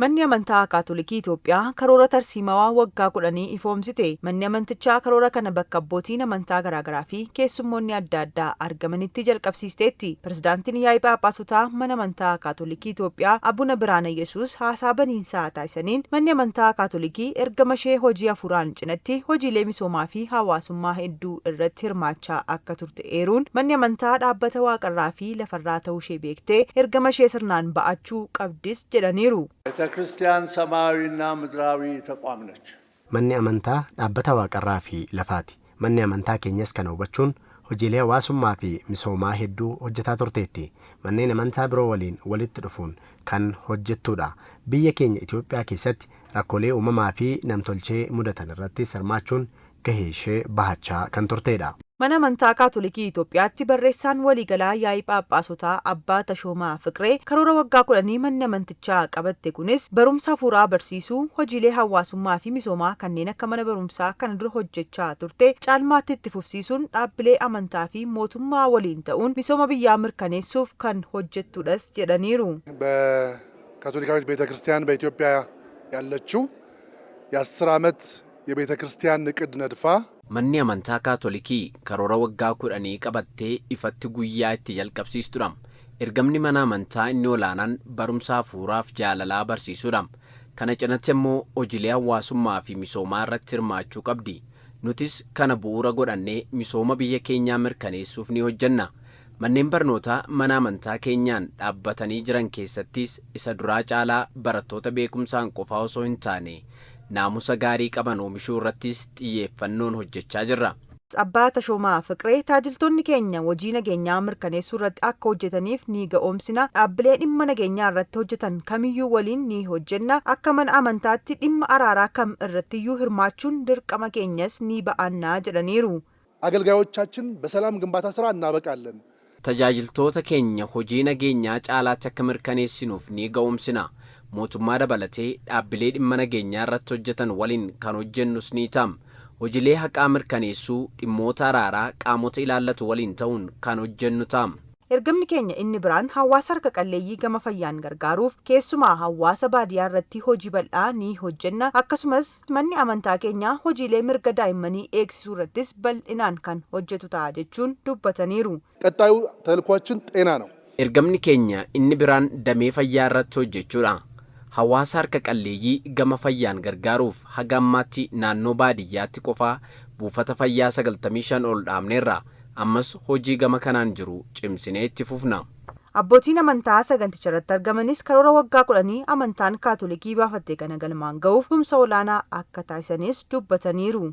Manni amantaa Kaatolikii Itoophiyaa karoora tarsiimawaa waggaa 10 ifoomsite. Manni amantichaa karoora kana bakka abbootiin amantaa garaagaraa fi keessummoonni adda addaa argamanitti jalqabsiisteetti. Pirezidaantiin Yaa'ii Phaaphaasotaa Mana Amantaa Kaatolikii Itoophiyaa Abuna Biraana Yesuus haasaa baniinsaa taasisaniin, manni amantaa Kaatolikii ergama ishee hojii hafuuraan cinatti hojiilee misoomaa fi hawaasummaa hedduu irratti hirmaachaa akka turte eeruun, manni amantaa dhaabbata waaqarraa fi lafarraa ta'uu ishee beektee ergama ishee sirnaan ba'achuu qabdis jedhaniiru. ቤተ ክርስቲያን ሰማያዊና ምድራዊ ተቋም ነች። Manni amantaa dhaabbata waaqarraa fi lafaati. Manni amantaa keenyas kana hubachuun hojiilee hawaasummaa fi misoomaa hedduu hojjetaa turteetti. Manneen amantaa biroo waliin walitti dhufuun kan hojjettudha. Biyya keenya Itoophiyaa keessatti rakkoolee uumamaa fi namtolchee mudatan irrattis hirmaachuun gahee ishee bahachaa kan turtedha. Mana Amantaa Kaatolikii Itoophiyaatti barreessaan waliigalaa Yaa'ii Phaaphaasotaa Abbaa Tashoomaa Fiqiree karoora waggaa 10 manni amantichaa qabatte kunis barumsa hafuuraa barsiisuu, hojiilee hawaasummaa fi misoomaa kanneen akka mana barumsaa kana dura hojjechaa turte caalmaatti itti fufsiisuun dhaabbilee amantaa fi mootummaa waliin ta'uun misooma biyyaa mirkaneessuuf kan hojjettudhas jedhaniiru. በካቶሊካዊት ቤተ ክርስቲያን በኢትዮጵያ ያለችው የ10 ዓመት የቤተ ክርስቲያን እቅድ ነድፋ Manni amantaa Kaatolikii karoora waggaa 10 qabattee ifatti guyyaa itti jalqabsiistudha. Ergamni mana amantaa inni olaanaan barumsa hafuuraaf jaalalaa barsiisuudha. Kana cinatti immoo hojiilee hawaasummaa fi misoomaa irratti hirmaachuu qabdi. Nutis kana bu'uura godhannee misooma biyya keenyaa mirkaneessuuf ni hojjenna. Manneen barnootaa mana amantaa keenyaan dhaabbatanii jiran keessattis isa duraa caalaa barattoota beekumsaan qofaa osoo hin taane naamusa gaarii qaban oomishuu irrattis xiyyeeffannoon hojjechaa jirra. Abbaa Tashoomaa Fiqiree taajiltoonni keenya hojii nageenyaa mirkaneessuu irratti akka hojjetaniif ni ga'oomsina. Dhaabbilee dhimma nageenyaa irratti hojjetan kamiyyuu waliin ni hojjenna. Akka mana amantaatti dhimma araaraa kam irrattiyyuu hirmaachuun dirqama keenyas ni ba'annaa jedhaniiru. አገልጋዮቻችን በሰላም ግንባታ ስራ እናበቃለን። Tajaajiltoota keenya hojii nageenyaa caalaatti akka mirkaneessinuuf ni ga'oomsina. Mootummaa dabalatee dhaabbilee dhimma nageenyaa irratti hojjetan waliin kan hojjennus ni ta'a. Hojiilee haqaa mirkaneessuu, dhimmoota araaraa qaamota ilaallatu waliin ta'uun kan hojjennu ta'a. Ergamni keenya inni biraan hawaasa harka qalleeyyii gama fayyaan gargaaruuf keessumaa hawaasa baadiyyaa irratti hojii bal'aa ni hojjenna. Akkasumas manni amantaa keenyaa hojiilee mirga daa'immanii eegsisuu irrattis bal'inaan kan hojjetu ta'a jechuun dubbataniiru. ቀጣዩ ተልኳችን ጤና ነው። Ergamni keenya inni biraan damee fayyaa irratti hojjechuudha. Hawaasa harka qalleeyyii gama fayyaan gargaaruuf haga ammaatti naannoo baadiyyaatti qofaa buufata fayyaa 95 ol dhaabneerra. Ammas hojii gama kanaan jiru cimsinee itti fufna. Abbootiin amantaa saganticha irratti argamanis karoora waggaa 10 amantaan Kaatolikii baafatte kana galmaan ga'uuf tumsa olaanaa akka taasisanis dubbataniiru.